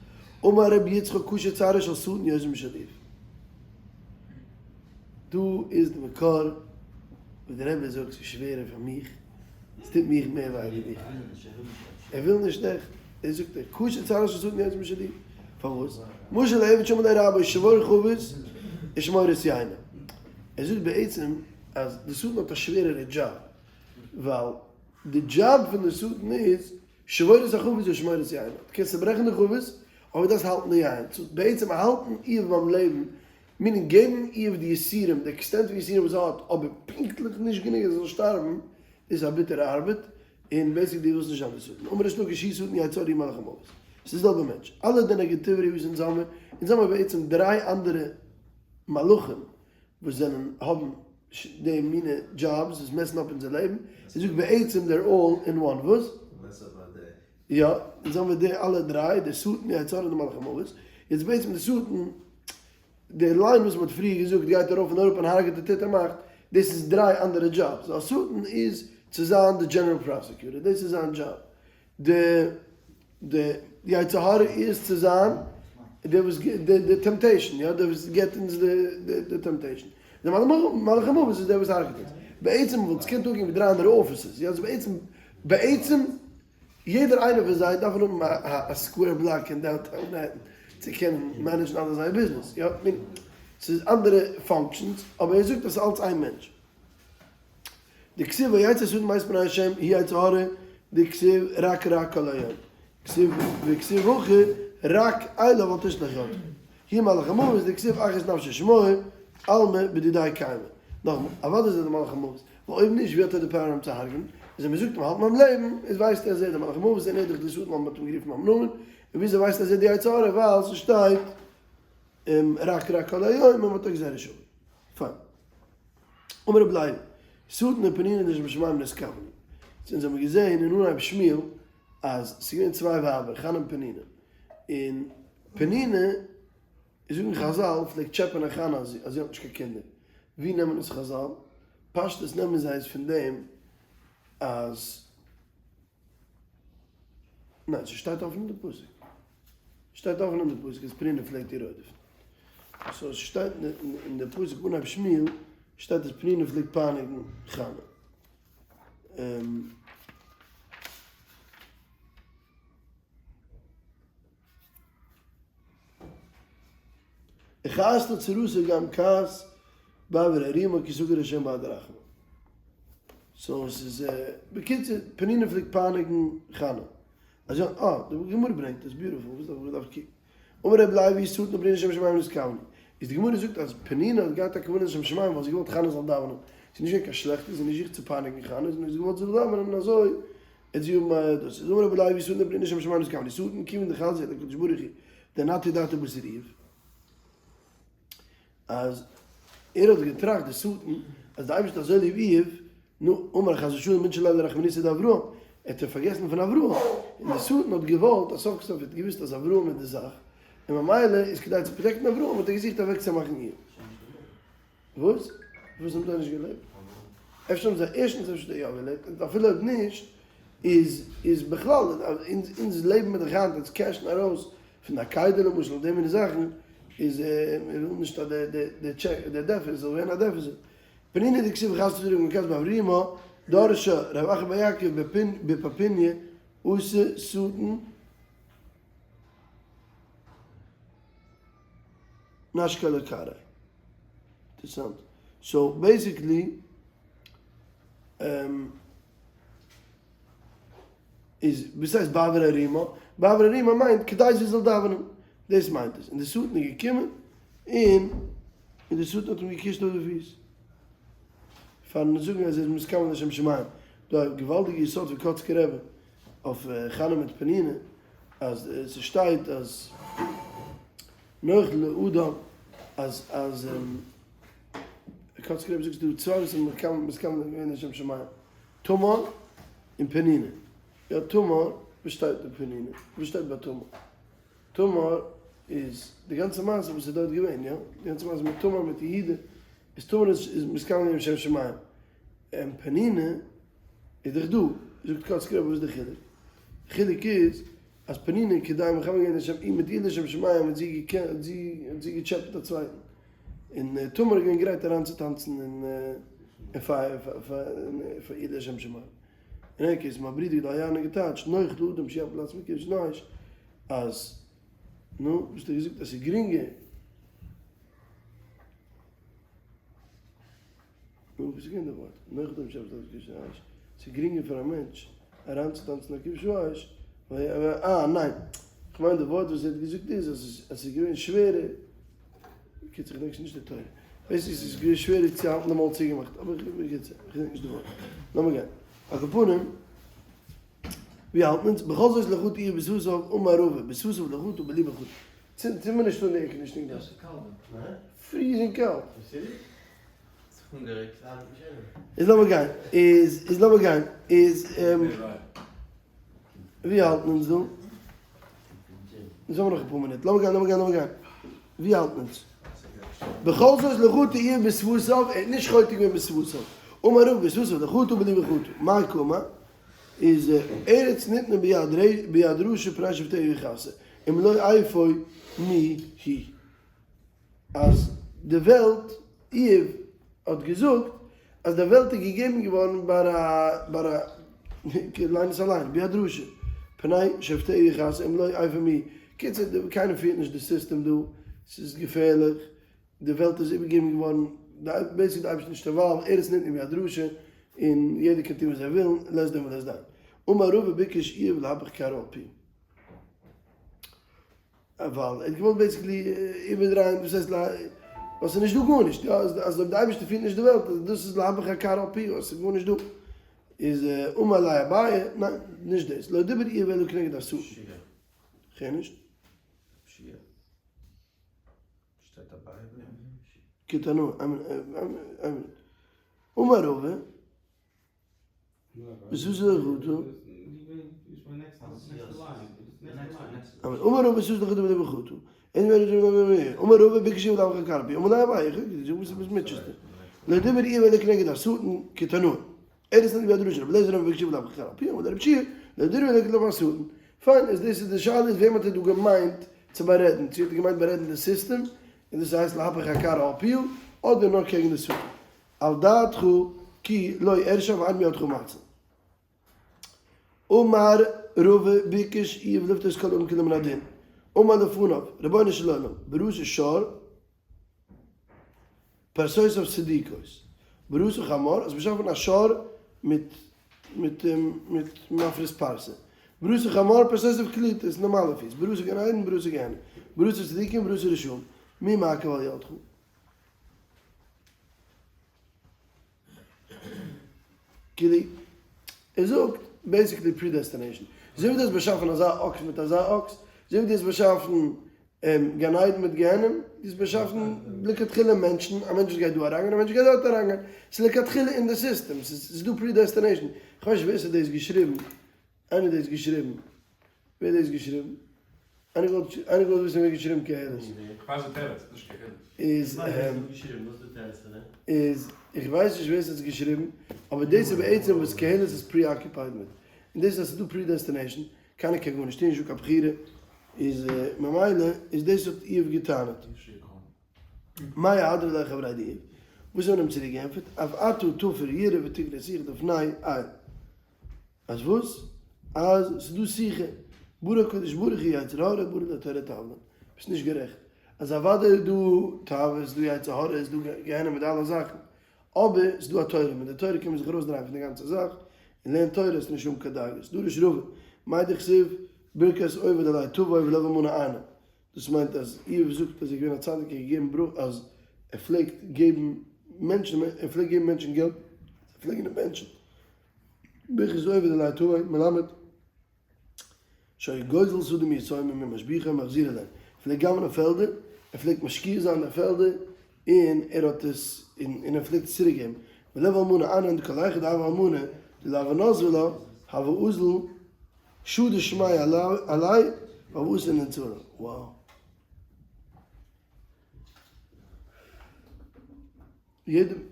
אמר רבי יצחק קשה צערו של שטן יותר משל איוב. דא איז די מקור וואס די רבי זאגט ס'איז שווערער פאר מיך, ס'טוט מיך מער וויי ווי דיך. ער וויל נישט עכט, ער זאגט ער קשה צערו של שטן יותר משל איוב. פארוואס? משל לעבד שאמר לו רבו שבור חבית ושמור את יינו. ער זאגט בעצם אז די שטן האט א שווערערע דזשאב, ווייל די דזשאב פון די שטן איז שבור את החבית ושמור את יינו. דו קענסט צוברעכן די חבית, אבער דו דארפסט האלטן די יין. so בעצם האלטן איוב ביים לעבן, meaning געבן איוב די יסורים, די extent פון יסורים וואס ער האט, אבער פונקטליך נישט גענוג אז ער זאל שטארבן, איז א ביטערע ארבעט, און basically דו ווילסט נישט זיין די שטן. אמר ריש לקיש הוא שטן יצר הרע מלאך המוות. ס'איז די זעלבע מענטש. אלע די negativity וואס אונז האמיר, אונז האמיר בעצם דריי אנדערע מלאכים וואס זענען האבן די מינע דזשאבס וואס mess ן אפ אונזער לעבן. ער זאגט בעצם they're all in one. וואס? יא, אונז האמיר די אלע דריי, די שטן, יצר הרע און די מלאך המוות. יעצט בעצם די שטן די line וואס מ'האט פריער געזאגט גייט ארויף און אראפ און הרג'עט און טוט און מאכט, דאס איז דריי אנדערע דזשאבס, א שטן איז צו זיין די general prosecutor, דאס איז זיין דזשאב, די די יצר הרע איז צו זיין דער וואס די די temptation, יא, דער וואס געבט אונז די די temptation, די מלאך המוות איז דער וואס הרג'עט אונז, בעצם וואלט עס געקענט אנגיין ווי דריי אנדערע offices, יא, בעצם בעצם יעדער איינער פון זיי דארף האבן א square block אין downtown מאנהעטן צו קענען manage ן אלע זייער ביזנעס, יא, כ'מיין ס'איז אנדערע functions, אבער ער זאגט אז ס'איז אלץ איין מענטש. דכתיב ויצא השטן מאת פני השם הוא יצר הרע דכתיב רק רע כל היום כתיב וכתיב הכא רק אליו אל תשלח ידך הוא מלאך המוות דכתיב אך את נפשו שמור אלמא בדידיה קיימא נאכאמאל אוודאי איז ער די מלאך המוות ווייל אויב נישט ווי האט ער די power אים צו הרג'נען? איז ווען מ'זאגט אים האלט ביים לעבן, איז ווייסט ער אז ער איז דער מלאך המוות און ער איז דאך די שטן ווייל מ'האט אים גערופן ביים נאמען, און וויאזוי ווייסט ער אז ער איז די יצר הרע? ווייל ס'שטייט רק רע כל היום און מ'האט א גזירה שווה. פיין. אמר רבי לוי, שטן ופנינה לשם שמים נתכוונו. אונז האבן געזען אין אנהייב שמואל אז ס'איז געווען צוויי ווייבער, חנה און פנינה. און פנינה זאגן חזל פלעגט טשעפענען חנה אז זי האט נישט קיין קינדער, ווי נעמען עס חזל? פשטות נעמען זיי עס פון דעם אז ניין ס'שטייט אפן אין די פסוק, שטייט אפן אין די פסוק אז פנינה פלעגט איר רודפ'ן, so ס'שטייט אין די פסוק אנהייב שמואל שטייט אז פנינה פלעגט פייניגן חנה. וכעס לצרתו גם כעס בעבור הערימה כי סגר השם בעד רחמים. so עס איז בקיצור פנינה פלעגט פייניגן חנה. אז יא אה די גמרא ברענגט עס beautiful וואס דארף איך דארף קוקן. אמר רבי לוי שטן ופנינה לשם שמים נתכוונו. איז די גמרא זאגט אז פנינה האט געהאט א כוונה לשם שמים ווייל זי האט געוואלט חנה זאל דאווענען. זי איז נישט געווען קיין שלעכטע זי האט נישט געזוכט צו פייניגן חנה זי האט נאר געוואלט זי זאל דאווענען און אזוי עט זי האבן א דאס איז אמר רבי לוי שטן ופנינה לשם שמים נתכוונו שטן כיוון דחזייה דקודשא בריך הוא דנטעי דעתיה בתר איוב אז ער האט געטראכט די שטן אז די אייבערשטער האט אזוי ליב איוב נו אמר חס ושלום מנשי ליה לרחמנותא דאברהם ער האט שוין פארגעסן פון אברהם און די שטן האט געוואלט אז סוף כל סוף ער האט געוואוסט אז אברהם איז די זאך און ממילא איז כדי צו protect ן אברהם האט ער געזוכט אוועקצומאכן איוב. וואס? וואס האבן זיי נישט געלעבט? אפשר האבן זיי ערשטנס אפשר יא געלעבט, און אפילו אויב נישט, איז איז בכלל, אונז אונז לעבן מיר דאך היינט, אונז cash ן ארויס פון די עקידה למשל און די מיני זאכן, איז מיר ווילן נישט אז די די די טשעק די deficit זאל ווערן א deficit. פנינה דכתיב וכעס לצרתו גם כעס בעבור רימה. דרשה רב אחא בר יעקב בפפוניא אתא שטן נשקיה לכרעיה. אינטערעסאנט. so basically איז וואס הייסט בעבור הרימה? בעבור הרימה מיינט כדי זי זאל דאווענען. דאס מיינט עס. און די שטן איז געקומען און און די שטן האט אים געקושט אויף די פיס. פארן זאגן אז ער איז מתכוון לשם שמים. דא א געוואלדיגע יסוד פון קאצקער רבי אויף חנה מיט פנינה אז ס'שטייט אז נוח לאדם אז אז קאצקער רבי זאגט ס'דא צוויי וואס האבן מתכוון געווען לשם שמים תמר און פנינה. יא תמר, וואס שטייט ביי פנינה? וואס שטייט ביי תמר? תמר איז די גאנצע מעשה וואס איז דארט געווען, יא? די גאנצע מעשה מיט תמר מיט יהודה, איז תמר איז מתכוון געווען לשם שמים, און פנינה איז דאך דא, זאגט קאצקער רבי וואס איז די חילוק? די חילוק איז אז פנינה כדי מכוון געווען לשם איר מיט איר לשם שמים האט זי געקענט האט זי האט זי געטשעפעט א צווייטן, און תמר איז געווען גרייט אריינצוטאנצן אין פייער פאר איר לשם שמים. אין any case, מיין ברודער גדלי' האט געטייטשט נוח לאדם שיפיל עצמו בכבשן האש, אז, נו, וואס האט ער געזאגט אז ס'איז גרינגער, נו, וואס איז געווען די ווארט? נוח לאדם שיפיל עצמו בכבשן האש, ס'איז גרינגער פאר א מענטש אריינצוטאנצן אין א כבשן האש, אה, ניין, כ'מיין די ווארט וואס ער האט געזאגט איז אז ס'איז געווען שווערער, בקיצור כ'דענק שוין נישט די תורה. ווייס איך ס'איז געווען שווערער צו האלטן די מויל צוגעמאכט אבער בקיצור כ'דענק נישט די ווארט. לאמיר גיין. על כל פנים ווי האלט מען אונז? בכל זאת לא חטא איוב בשפתיו אמר רבא בשפתיו לא חטא בלבו חטא. צינד מיר נישט אן די air conditioning דא. freezing קאלט. איז לאמיר גיין. איז איז לאמיר גיין. איז ווי האלט מען אונז דא? אונז האבן נאך אפאר מינוט. לאמיר גיין, לאמיר גיין, לאמיר גיין. ווי האלט מען אונז? בכל זאת לא חטא איוב בשפתיו, ער האט נישט חוטא געווען בשפתיו. אמר רבא בשפתיו לא חטא בלבו חטא. מאי קאמר? איז ארץ ניתנה ביד רשע פני שופטיה יכסה, אם לא אפוא מי היא. אז די וועלט, איוב האט געזאגט אז די וועלט איז געגעבן געווארן ביי א ביי א, ליין עס אליין, ביד רשע, פני שופטיה יכסה אם לא אפוא מי, קיצור קיינער פירט נישט די סיסטעם דא, ס'איז געפערליך, די וועלט איז איבערגעגעבן געווארן, basically די אייבערשטער נישט involved, ארץ ניתנה ביד רשע, און יעדער קען טון וואס זיי ווילן, לית דין ולית דיין. אמר רבא ביקש איוב להפוך קערה על פיה. ווייל ער האט געוואלט basically איבערדרייען וואס הייסט ווייל ס'איז נישט דא גארנישט יא אז אויב די אייבערשטער פירט נישט די וועלט אז דאס איז להפוך הקערה על פיה אז ס'איז גארנישט דא איז אמר ליה אביי ניין נישט דאס לא דיבר איוב אלא כנגד השטן כ'הער נישט. כתנאי אמר רבא אמר רבא ס'איז דאך דא בחוטא אמר רבא ביקש איוב להפוך הקערה על פיה אמר ליה אביי איך זאג וואס וואס מוטשעסטו לא דיבר איוב אלא כנגד השטן כתנאי ארץ ניתנה ביד רשע רבי אליעזר אומר ביקש איוב להפוך הקערה על פיה אמר ליה רבי יהושע לא דיבר אלא כלפי השטן פיין איז דאס איז די שאלה איז וועם האט ער דא געמיינט צו בארעדן צו האט ער געמיינט בארעדן די סיסטעם און דאס הייסט להפוך הקערה על פיה אדער נאר קעגן די שטן על דעתך כי לא ארשע ואין מידך מציל. אמר רבא ביקש איוב לפטור את כל העולם כולו מן הדין. אמר לפניו, רבונו של עולם, בראת שור פרסותיו צדיקות, בראת חמור, האסט באשאפן א שור מיט מיט מיט מפריס פרסה, בראת חמור פרסותיו קלוטות, נארמאלע פיס, בראת גן עדן, בראת גיהנום, בראת צדיקים, בראת רשעים, מי מעכב על ידך? כאילו, ער זאגט basically predestination. אזוי ווי דו האסט באשאפן אזא אקס מיט אזא אקס, אזוי ווי דו האסט באשאפן גן עדן מיט גיהנום, דו האסט באשאפן לכתחילה מענטשן, א מענטש וואס גייט דא אריינגיין, א מענטש וואס גייט דארט אריינגיין. ס'איז לכתחילה אין די סיסטעם, ס'איז דא predestination. כ'ווייס נישט ווער ס'האט דאס געשריבן, איינער האט דאס געשריבן. ווער האט דאס געשריבן? איינער געוואלט וויסן ווער האט געשריבן קהלת? כ'ווייס די תירוץ, נישט קהלת. איז איז איך ווייס נישט ווער ס'האט עס געשריבן, אבער דאס איז בעצם וואס קהלת איז preoccupied מיט, און דאס איז אז ס'איז דא predestination, קיינער קען גארנישט טון, נישטא קיין בחירה, איז ממילא איז דאס האט איוב געטענה'ט. מאי אהדרו ליה חברי דאיוב? וואס האט מען אים צוריק געענטפערט, אף אתה תפר יראה ותקנה שיח לפני אל. אז וואס? אז ס'איז דא שיחה. ברא הקדוש ברוך הוא יצר הרע ברא לתורה תבלין. ביסט נישט גערעכט. אז אוודאי איז דא תאוות, איז דא יצר הרע, איז דא גיהנום מיט אלע זאכן. אבער ס'איז דא א תורה, מיט די תורה קען מען זיך ארויסדרייען פון די גאנצע זאך, און לערן תורה איז נישט האבן קיין דאגות. דרש רבא, מאי דכתיב ברכת עובד עלי תבוא ולב אלמנה אענה. דאס מיינט אז איוב זאגט אז ער איז געווען א צדיק ער האט געגעבן ברכה אז ער פלעגט געבן מענטשן ער פלעגט געבן מענטשן געלט זיי פלעגן אים בענטשן. ברכת עובד עלי תבוא מלמד שהיה גוזל שדה מיתומים ומשביחה ומחזירה להם, ער פלעגט גנב'נען פעלדער, ער פלעגט משקיע זיין די פעלדער און ער האט עס און ער פלעגט עס צוריק געבן, ולב אלמנה אנן דכל היכא דהוה אלמנה דלא הוה נסבי לה הוה אזיל שדי שמיה עליה והוה אתי לנצרה, wow.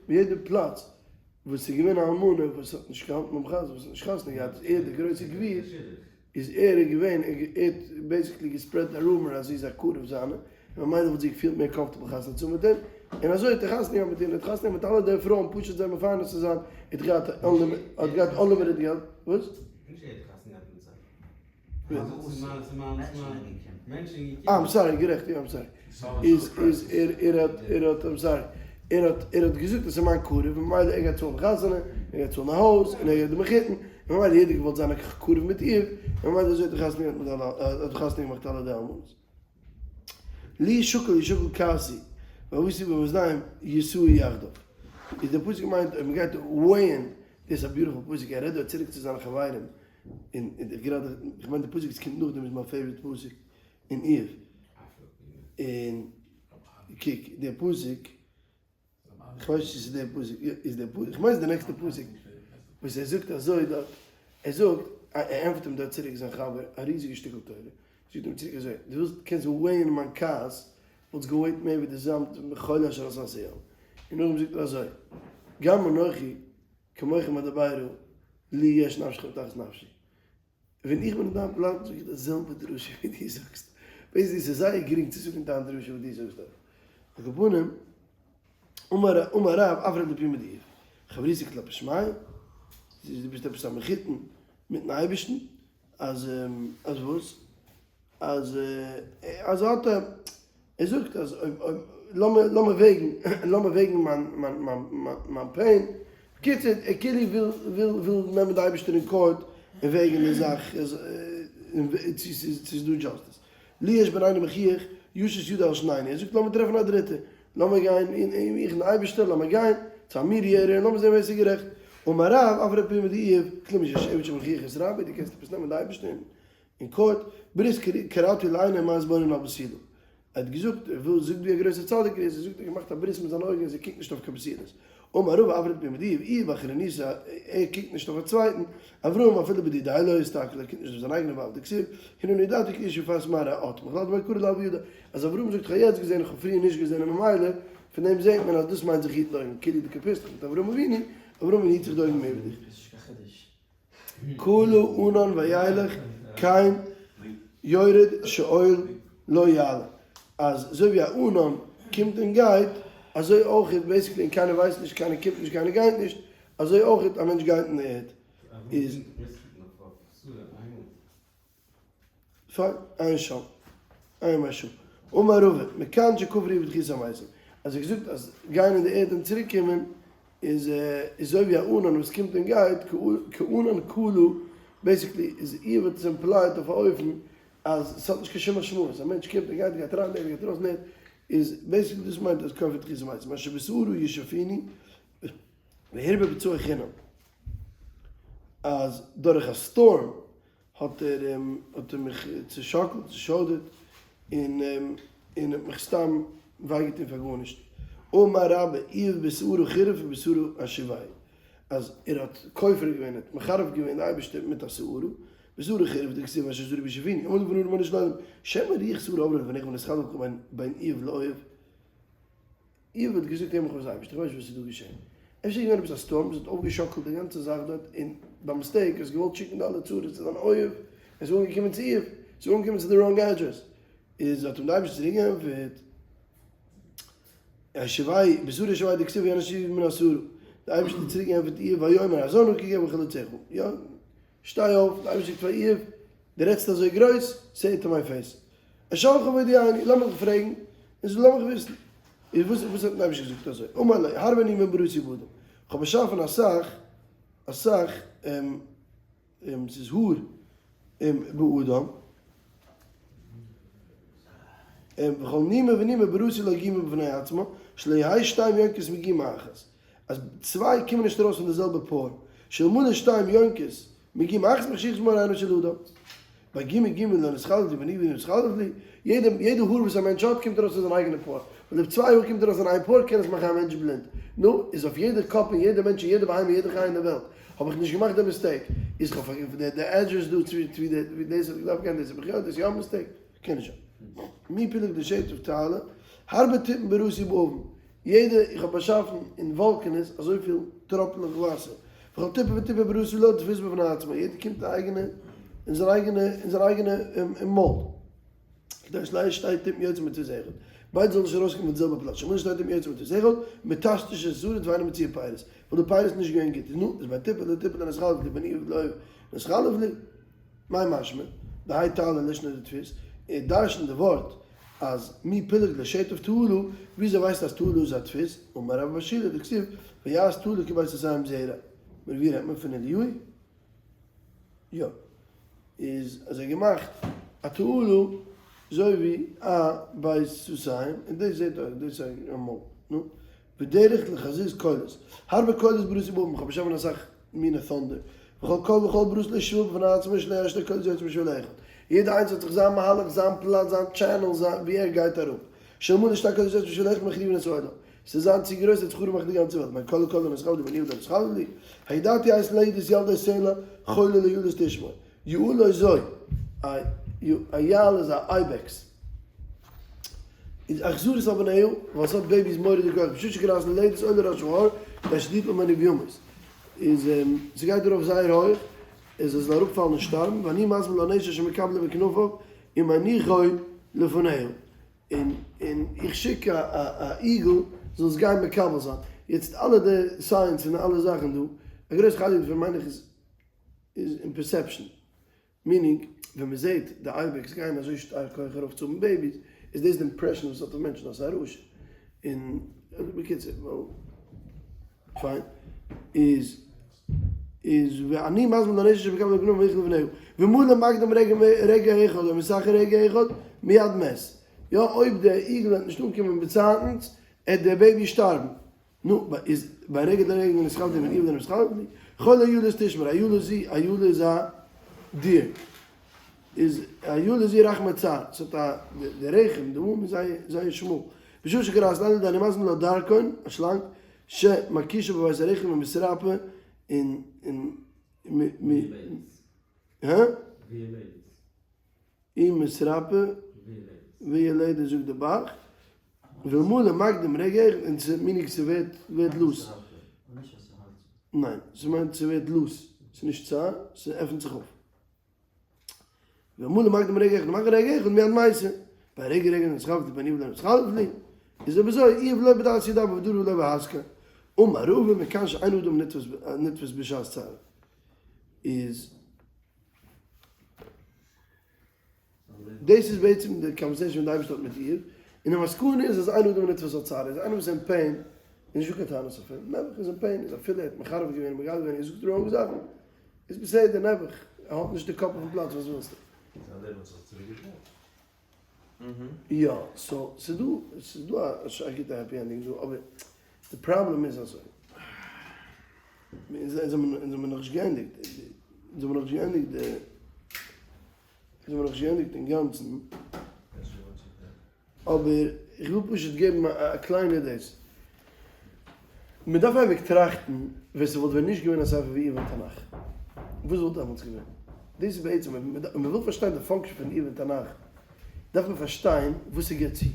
יעדע פלאץ וואס איז געווען א אלמנה וואס האט נישט געהאלטן ביים חתונה, וואס האט נישט חתונה געהאט, איז ער דער גרויסער גביר, איז ער געווען, ער האט basically געספרעדט א rumor אז זי איז א קרוב זיינע, און ממילא וואלט זי געפילט מער comfortable חתונה צו האבן מיט אים, און אזוי האט ער חתונה געהאט מיט איר, און ער האט חתונה געהאט מיט אלע די פרויען פשוט זיי מפרנס צו זיין, ער האט געהאט unlimited געלט, וואס? נישט ער האט חתונה געהאט מיט זיי. אה I'm sorry, גערעכט, יא I'm sorry. איז איז ער ער האט ער האט I'm sorry. ער האט ער האט געזאגט אז ס'איז מיין קרוב און ממילא ער גייט צאלן חתונה, ער גייט צאלן א הויז, און ער גייט די מחותן, און ממילא יעדער געוואלט זיין א קרוב מיט איר, און ממילא אזוי האט ער חתונה געהאט מיט אלע האט ער חתונה געמאכט אלע די אלמנות. לי שקל ישקל כעסי, והבאתי במאזניים ישאו יחדיו. איז דער פסוק מיינט אויב מ'גייט weigh ען, דאס איז א beautiful פסוק, ער רעדט דא צוריק צו זיינע חברים, און איך גראדע, איך מיין די פסוק וואס קומט נאכדעם איז מיין favorite פסוק אין איוב, און קוק די פסוק, איך ווייס נישט צו ס'איז די פסוק, יא איז די פסוק, איך מיין ס'איז די נעקסטע פסוק, וואס ער זאגט אזוי דארט, ער זאגט, ער ענטפערט אים דארט צוריק זיין חבר, א ריזיגע שטיקל תורה, זאגט אים צוריק אזוי, דו ווילסט קענסט weigh ען מיין כעס, וואלסט געוועיט מער ווי די זאמד מחול אשר עשה ים, און נאכדעם זאגט ער אזוי, גם אנכי כמוכם אדברה לי יש נפשכם תחת נפשי. ווען איך בין אין דיין פלאץ זאג איך די זעלבע דרשה ווי דו זאגסט. basically ס'איז זייער גרינג צו זאגן דיין דרשה וואס דו זאגסט דארט. על כל פנים, אמר אמר רב עפרא לפומיה דאיוב, חברותא כלפי שמיא, דו ביסט עפעס א מחותן מיטן אייבערשטן, אז אז וואס? אז אז האט ער ער זאגט אז אויב אויב לאמיר לאמיר וועגן לאמיר וועגן מיין מיין מיין מיין pain, בקיצור ער כאילו וויל וויל וויל נעמען די אייבערשטער אין court און וועגן די זאך אז צו ס'איז צו ס'איז דא justice. לי יש בינינו מוכיח ישית ידו על שנינו, ער זאגט לאמיר טרעפן א דריטע, לאמיר גיין און איך און די אייבערשטער לאמיר גיין צו א mediator און לאמיר זען ווער ס'איז גערעכט. אמר רב עפרא לפומיה דאיוב כלום יש עבד שמוכיח את רבו, דו קענסט עפעס נעמען די אייבערשטער אין אין court, ברית כרתו לעיני מה אתבונן על בתולה. ער האט געזאגט, ער וויל זאגט ווי א גרויסער צדיק ער איז, ער זאגט ער האט געמאכט א ברית מיט זיינע אויגן אז ער קוקט נישט אויף קיין בתולות. אמר רבא עפרא לפומיה דאיוב איהו באחריניתא ער קוקט נישט אויף א צווייטן, אברהם אפילו בדידיה לא אסתכל ער קוקט נישט אויף זיין אייגענע ווייב דכתיב, הנני ידעתי כי אשה יפת מראה את, מכלל דמעיקרא לא הוה ידע, אז אברהם זאגט איך האב יעצט געזען איך האב פריער נישט געזען און ממילא פון דעם זעט מען אז דאס מיינט זיך היטן די אויגן, כאילו דו compare סט דיך מיט אברהם אבינו, אברהם אבינו היט זיך די אויגן מער ווי דיך. כלה ענן וילך כן יורד שאול לא יעלה, אז אזוי ווי א ענן קומט און גייט, אזוי אויך איז basically און קיינער ווייסט נישט, קיינער קומט נישט קיינער גייט נישט, אזוי אויך א מענטש גייט אין די ערד איז. פיין, עיין שם, עיין מהרש"א. אמר רבא, מכאן שכפר איוב בתחיית המתים. אז ער האט געזאגט אז גיין אין די ערד און צוריק קומען איז אזוי ווי א ענן וואס קומט און גייט, כענן כלה, basically איז איוב האט עס implied אויף א אופן אז עס האט נישט קיין שום משמעות, א מענטש קומט און גייט, גייט אריין אין די ערד, גייט ארויס אין די ערד, איז basically דאס מיינט אז כופר בתחיית המתים, אשר בסערה ישופני והרבה פצעי חינם, אז דורך א storm האט ער האט ער מיך צעשאקלט, צעשוידערט, און און האט מיך סתם וויי געטון פאר גארנישט. אמר רבה, איוב בסערה חירף ובסערה השיבהו, אז ער האט כופר געווען, ער האט מחרף געווען די אייבערשטער מיט א סערה, בסערה חירף דכתיב אשר סערה ישופני, אמר לבן רבונו של עולם, שמא רוח סערה עברה לפניך ונתחלף בין איוב לאויב, איוב האט געזאגט הער מיך אויס אייבערשטער איך ווייס נישט וואס איז דא געשען, אפשר איז געווען עפעס א storm וואס האט אויפגעשאקלט די גאנצע זאך דארט און ביי mistake האסט געוואלט שיקן די אלע צרות צו דיין אויב, עס איז אנגעקומען צו איוב, עס איז אנגעקומען צו די wrong address, איז האט אים די אייבערשטער צוריק געענטפערט. השיבהו, בשרה השיבהו דכתיב ויען איוב מן השרה, די אייבערשטער האט צוריק געענטפערט איוב ויאמר האזנה כי גבר חלציך, יא, שטיי אויף, די אייבערשטער זאגט פאר איוב, דו רעדסט אזוי גרויס, say it to my face, אשאלך והודיעני, לאמיך דיך פרעגן, און זאג לאמיך וויסן, איז וואס וואס האט די אייבערשטער געזאגט אזוי, אמר לו, הרבה נימים בראתי באדם, איך האב באשאפן אסאך, אסאך, ס'איז האר באדם, וכל נימא ונימא בראתי לה גומא בפני עצמה, שלא יהא שתיים יונקות מגומא אחת, אז צוויי קומען נישט ארויס פון די זעלבע פאר, שאלמלא שתיים יונקות מגומא אחת מחשיכות מאור עיניו של אדם. ביי גומא גומא לא נתחלף לי בין איוב נתחלף לי, יעדע יעדע האר וואס א מענטש האט קומט ארויס פון זיין אייגענע פאר, ווייל אויב צוויי האר קומט ארויס אין איין פאר קען עס מאכן א מענטש בלינד, נו, איז אויף יעדע קאפ און יעדע מענטש און יעדע בהמה און יעדע חיה אין די וועלט האב איך נישט געמאכט די mistake, איז כ'האב פארגעסן די די address דא צו ווי די ווי דאס האט געדארפט גיין דאס האב איך יא דאס איז יא א mistake? קען נישט זיין. מי פילג דשעטוף תעלה, הרבה טיפין בראתי באבן, יעדע, איך האב באשאפן אין וואלקענעס אזויפיל טראפלעך וואסער, וכל טיפה וטיפה בראתי לה דפוס בפני עצמה, יעדער קומט א אייגענע, אין זיין אייגענע, אין זיין אייגענע מויל. כדי שלא יהא שתי טיפין יוצאים מדפוס אחד, ביידע זאלן נישט ארויסקומען פון די זעלבע פלאץ, שאלמלא שתי טיפין יוצאים מדפוס אחד, מטשטשת הארץ ואינה מוציאה פירות, וואלט די פירות נישט געווען גוט, נו, איז בין טיפה לטיפה לא נתחלף לי בין איוב לאיוב נתחלף לי. מאי משמע, דהאי תעלה לישנא דדפוס, ער דרשנ'ט די ווארט אז מי פילג לשטף תעלה, וויאזוי ווייסטו אז תעלה איז א דפוס, אמר רבה בר שילא דכתיב ויעש תעלה כבית סאתים זרע, אבער ווי רעדט מען פון אליהו? יא, איז אז ער האט געמאכט א תעלה אזוי ווי א בית סאתים, און דאס זעט אויס, דאס איז א מויל, נו. בדרך לחזית קולות, הרבה קולות בראתי באבן, כ'האב באשאפן אסאך מיני thunder, וכל קול וקול בראתי לו שביל בפני עצמו שלא יהא שתי קולות יוצאים משביל אחד, יעדע איינס האט זיך זיין מהלך, זיין פלאץ, זיין channel, זיין ווי ער גייט אראפ, שאלמלא שתי קולות יוצאים משביל אחד מחריבין את העולם, ס'איז זיין צו גרויס ער האט חרוב געמאכט די גאנצע וועלט, בין קול לקול לא נתחלף לי בין איוב לא נתחלף לי, הידעתי עת ללדת ילדי סלע חולי לאילת תשמור, יעלה זו, א יעל איז א ibex. איז אכזרית על בניה, ווייל ס'האט babies מורא'דיג כח, בשעה שכרעת ללדת עולה לראש ההר, כדי שתיפול ממנו וימות. איז ס'גייט ארויף זייער הויך, איז עס זאל אראפפאלן און שטארבן, ואני מזמין לה נשר שמקבלו בכנפיו ומניחו לפניה. און און איך שיק א א eagle זאל עס גיין מקבל זיין. יעצט אלע די science און אלע זאכן דא, א גרויס חלק דערפון מיין איך איז איז אין perception. meaning, ווען מען זעט די ibex גייען אזוי שטארק הויך ארויף צו האבן babies, איז דאס די impression וואס האט אויף מענטשן אז ס'איז א רשע. און בקיצור, ווייל פיין. איז איז ואני מזמין לנשר שמקבל בנו ומניח לפניו. ואלמלא מקדים רגע רגע אחד או מתאחר רגע אחד מיד מת. יא, אויב די eagle וועט נישט אנקומען באצייטנס, עט דער baby שטארבן. נו, איז ביי רגע לרגע נתחלף לי בין איוב לנתחלף לי, כל איילות תשמר, איילה זו, איילה איז א deer, איז איילה זו רחמה צר, ס'האט א, די רחם, די womb איז זייער זייער שמאל, בשעה שכרעת לילד אני מזמין לה דרקון, א שלאנג, שמקישה בבית הרחם ומתרפא, און און מ מ הא? ומתרפא וילדה זאגט די ב"ח, ואלמלא מקדים רגע און ס'מיינט ס'ווערט ווערט loose. ניין, ס'מיינט ס'ווערט loose, ס'נישט צר, ס'עפנט זיך אויף. ואלמלא מקדים רגע אחד ומאחר רגע אחד מיד מתה. ביי רגע רגע נתחלף לי בין איוב לנתחלף לי, איז אויב אזוי איוב לא בדעת ידבר ודרא לא בהשכלה. אמר רבא מכאן שאין אדם נתפס בשעת צער. איז דאס איז בעצם די conversation וואס די אייבערשטער האט מיט איר, און די מסקנא איז אז אין אדם נתפס על צערו, אז איינער וואס איז אין pain איז נישטא קיין טענות אויף אים, נעבעך איז אין pain, איז אפילו ער האט מחרף געווען און מגדף געווען און געזאגט wrong זאכן, איז בסדר, נעבעך, ער האט נישט די קאפ אויפן פלאץ, וואס ווילסטו? זיין לעבן האט זיך צוריק געדרייט. יא, so ס'איז דא, ס'איז דא א גוטע happy ending דא, אבער די פראבלעם איז אזוי, אונז האבן נאכנישט געענדיגט, אונז האבן נאכנישט געענדיגט די, אונז האבן נאכנישט געענדיגט אינגאנצן, אבער איך וויל פשוט געבן א קליינע דאס. מען דארף אייביג טראכטן, ווען ס'וואלט ווען נישט געווען א ספר ווי איוב אין תנך, וואס וואלט דעמאלטס געווען? דאס איז בעצם, ווען מען וויל פארשטיין די function פון איוב אין תנך, דארף מען פארשטיין וואס ס'גיבט צו.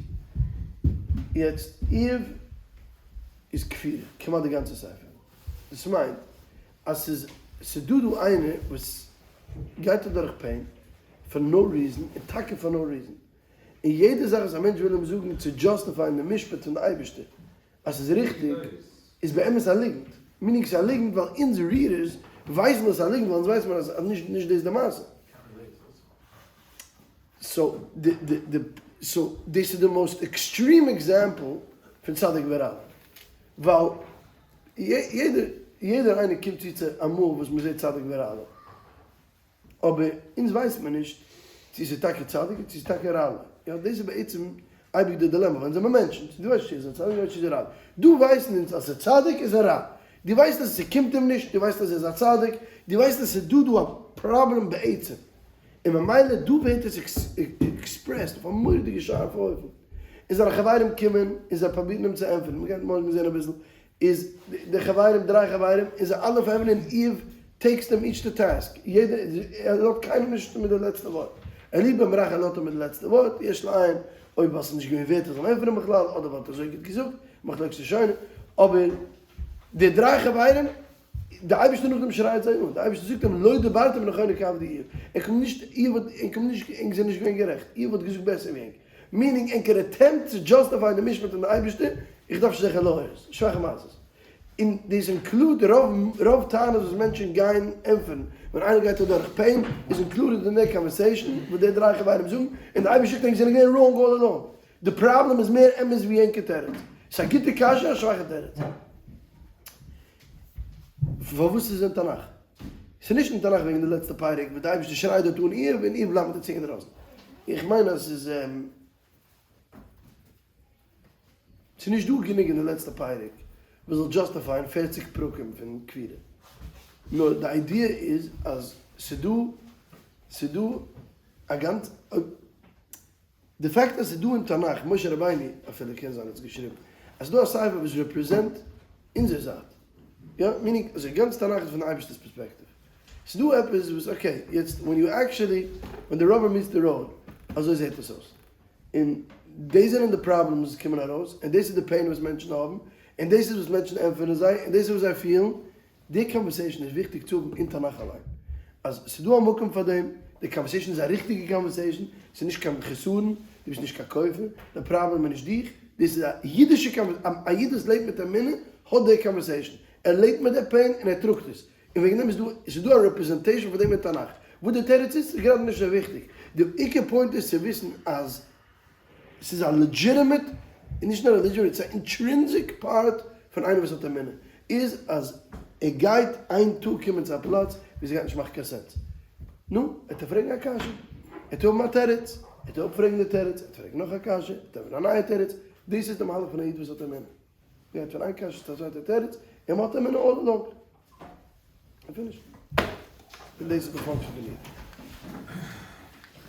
יעצט, איוב איז כפירה, כמעט די גאנצע ספר. דאס מיינט אז ס'איז ס'דא דא איינער וואס גייט אדורך pain for no reason, און טאקע for no reason. און יעדע זאך וואס א מענטש וויל אים זאגן צו justify ען די משפט פון די אייבערשטער. אז ס'איז ריכטיג איז באמת א ליגנט. meaning ס'איז א ליגנט ווייל אונז readers ווייסן אז ס'איז א ליגנט ווייל אונז ווייסן מיר אז נישט נישט דאס איז די מעשה. so די די די so דאס איז די most extreme example פון צדיק ורע לו. ווייל יעדער יעדער איינער קומט צו צו אמאל וואס מ'זעט צדיק ורע לו. אבער אונז ווייסט מען נישט צו ס'איז טאקע צדיק צו ס'איז טאקע רע לו. יא, דאס איז בעצם אייביג די דילעמא, ווייל אונז זעמער מענטשן, צו דו ווייסט צו ער איז א צדיק אדער צו ער איז א רע. דא ווייסן אונז אז ס'איז צדיק איז א רע. דו ווייסט אז ס'קומט אים נישט, דו ווייסט אז ער איז א צדיק, דו ווייסט אז ס'איז דא דא א פראבלעם בעצם. און ממילא דא ווערט עס expressed אויף א מורא'דיגע שארפע אופן. און זיינע חברים קומען און זיי פרובירן אים צו ענטפערן, מ'גייט מארגן זען אביסל, איז די חברים דריי חברים און זיי אלע פארענטפערן און איוב takes them each to task יעדער ער לאזט קיינעם נישט מיט די לעצטע ווארט אלי' בן ברכיה לאזט אים מיט די לעצטע ווארט יש לעיין אויב ווייל ס'איז נישט געווען ווערט ער זאל ענטפערן בכלל אדער ווייל האט אזוי גוט געזאגט מחלוקת ראשונים אבער די דריי חברים די אייבערשטער נאכדעם שרייט זיי אן די אייבערשטער זאגט אים לא דברתם נכונה כעבדי איוב ענק האבן נישט איוב האט ענק האבן נישט ענק זענען נישט געווען גערעכט איוב האט געזאגט בעסער ווי ענק meaning ענקער attempt צו justify ן די משפט פון די אייבערשטער, איך דארף נישט אזעלכע lawyers, שוואכע מעשות. און דאס include רוב רוב טענות וואס מענטשן גייען ענטפערן ווען איינער גייט אדורך pain איז included אין די conversation וואס די דריי חברים זאגן, און די אייבערשטער זאגט ענק זענען געווען wrong all along. די פראבלעם איז מער אמת ווי ענקער תירוץ. ס'איז א גוטע קשיא א שוואכע תירוץ. פארוואס איז עס אין תנך? ס'איז נישט אין תנך וועגן די לעצטע פרק וואס די אייבערשטער שרייט דארט אן איוב און איוב בלייבט מיט די צונג אינדרויסן. איך מיין אז ס'איז ס'איז נישט דא גענוג אין די לעצטע פרק וואס זאל justify ען פערציג פרקים פון כפירה. נאר די idea איז אז ס'איז דא ס'איז דא א גאנצע. די פאקט אז ס'איז דא אין תנך, משה רבינו אפילו קען זיין האט עס געשריבן, אז ס'איז דא א ספר וואס represent אונזער זייט, יא, meaning אז גאנץ תנך איז פון די אייבערשטער'ס פערספעקטיוו. ס'איז דא עפעס וואס okay, יעצט when you actually, when the rubber meets the road, אזוי זעט עס אויס. און דאס זענען די פראבלעמס וואס קומען ארויס, און דאס איז די pain וואס מענטשן האבן, און דאס איז וואס מענטשן ענטפערן זיי, און דאס איז וואס זיי פילן, די conversation איז וויכטיג צו האבן אין תנך אליין. אז ס'איז דא א מקום פאר דעם, די conversation איז א ריכטיגע conversation, ס'איז נישט קיין חסרון, דו ביסט נישט קיין כופר, די פראבלעם איז נישט דיך, דאס איז א אידישע conversation, א איד וואס לעבט מיט אמונה האט די conversation, ער לעבט מיט די pain און ער טראגט עס, און וועגן דעם איז דא, ס'איז דא א representation פאר דעם אין תנך. וואס די תירוץ איז, איז גראדע נישט אזוי וויכטיג, די עיקר point איז צו וויסן אז. ס'איז א legitimate, און נישט נאר א legitimate, ס'איז א intrinsic part פון איינער וואס האט אמונה, איז אז ער גייט איין טאג קומען צו א פלאץ ווי ס'גייט נישט מאכן קיין sense. נו, ער וועט פרעגן א קשיא, ער וועט האבן א תירוץ, ער וועט אפפרעגן די תירוץ, ער וועט פרעגן נאך א קשיא, ער וועט האבן א נייע תירוץ, דאס איז די מהלך פון א איד וואס האט אמונה. מ'גייט פון איין קשיא צו א צווייטע תירוץ, און מ'האט אמונה all along. און finish. און דאס איז די function פון איד.